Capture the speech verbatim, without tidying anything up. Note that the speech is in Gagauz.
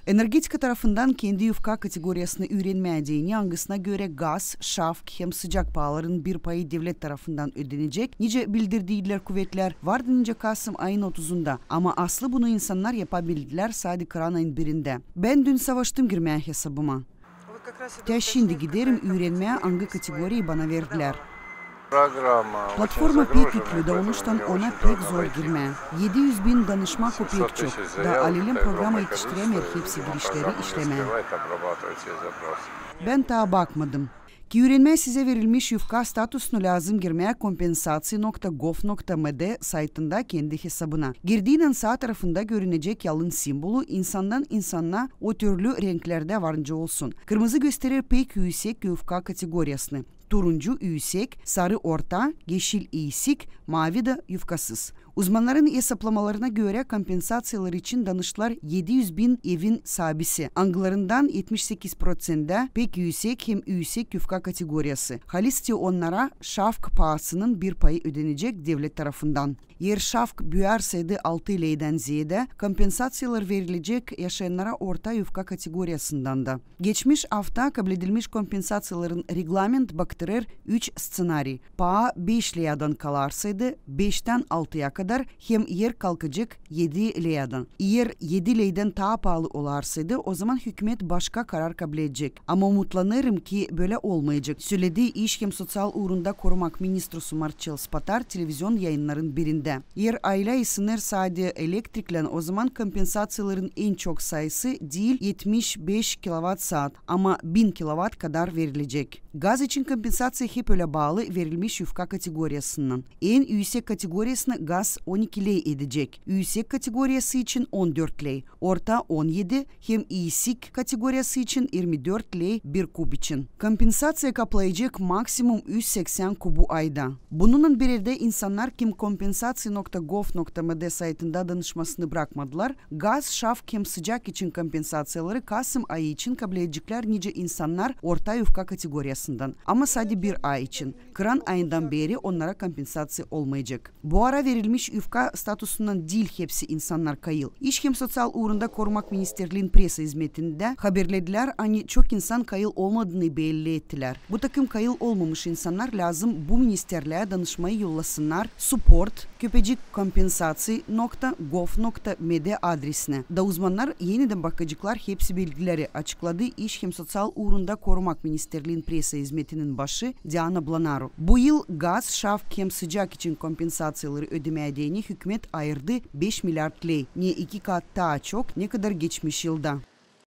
Energetika tarafından kendi yufka kategoriyasını üürenmää deyni, angısına görä gaz, şafk hem sıcak paaların bir payı devlet tarafından ödenecek, nicä bildirdilär kuvetlär, vardı nicä kasım ayın otuzunda, ama aslı bunu insannar yapabildilär sade kıran ayın birindä. Bän dün savaştım girmää hesabıma. Tä şindi giderim üürenmää, angı kategoriyayı bana verdilär. Platforma pek üklü, da onuştan ona pek zor girmää. Edi üz bin danışmaa köpek çok, da alelem programa etiştirämeer hepsi girişleri işlemää. Bän taa bakmadım. Ki üürenmää sizä verilmiş yufka statusunu, lääzım girmää kompensaţiya nokta gov nokta md saytında kendi hesabına. Girdiynän saa tarafında görünecek yalın simbolu, insandan insana o türlü renklerdä var nicä olsun. Kırmızı gösterer pek üüsek yufka kategoriyasını. Turuncu üüsek, sarı orta, yeşil iisik, maavi da yufkasız. Uzmannarın esaplamalarına görä, kompensaţiyalar için danıştılar edi üz bin evin saabisi, angılarından etmiş sekiz proţentä pek üüsek hem üüsek yufka kategoriyası. Halis te onnara şafk paasının bir payı ödenecek devlet tarafından. Eer şafk büürseydi altı leydän zeedä, kompensaţiyalar verilecek yaşayannara orta yufka kategoriyasından da. Geçmiş afta kabledilmiş kompensaţiyaların reglament baktırêr üç sţenariy. Paa beş leyadan kalarsaydı, beştän altıya kadar hem er kalkacek edi leyadan. Eer edi leydän taa paalı olarsaydı, ozaman hükümet başka karar kabledecek. Ama umutlanêrım, ki bölä olmayacek, söledi iş hem soţial uurunda korumak ministrusu Marçel Spatar televizion yayınnarın birindä. Eer aylä isınêr sade elektriklän, ozaman kompensaţiyaların en çok sayısı diil etmiş beş kilovat saat, ama bin kilovat kadar verilecek. Gaz için kompensaţiya hep ölä baalı verilmiş yufka kategoriyasından. En üüsek kategoriyasını gaz on iki ley edecek, üüsek kategoriyası için on dört ley, orta on edi hem iisik kategoriyası için irmi dört ley bir kub için. Kompensaţiya kaplayacek maksimum üz seksän kubu ayda. Bununnan bir erdä insannar, kim kompensaţiya nokta gov nokta md saytında danışmasını brakmadılar, gaz, şafk hem sıcak için kompensaţiyaları kasım ayı için kabledeceklär nicä insannar orta yufka kategoriyasından, ama sade bir ay için. Kıran ayından beeri onnara kompensaţiya olmayacek. Bu ara verilmiş yufka statusundan diil hepsi insannar kayıl. İş hem soţial uurunda korumak ministerliin presa izmetindä haberledilär, ani çok insan kayıl olmadını belli ettilär. Bu takım kayıl olmamış insannar lääzım bu ministerlää danışmayı yollasınnar support köpecik kompensaţiya nokta gov nokta md adresinä. Da uzmannar enidän bakaceklar hepsi bilgileri, açıkladı İş hem soţial uurunda korumak ministerliin presa izmetinin başı Diana Blanaru. Bu yıl gaz, şafk hem sıcak için kompensaţiyaları ödemää deyni hükümet ayırdı beş milyard ley, ne iki kat taa çok, nekadar geçmiş yılda.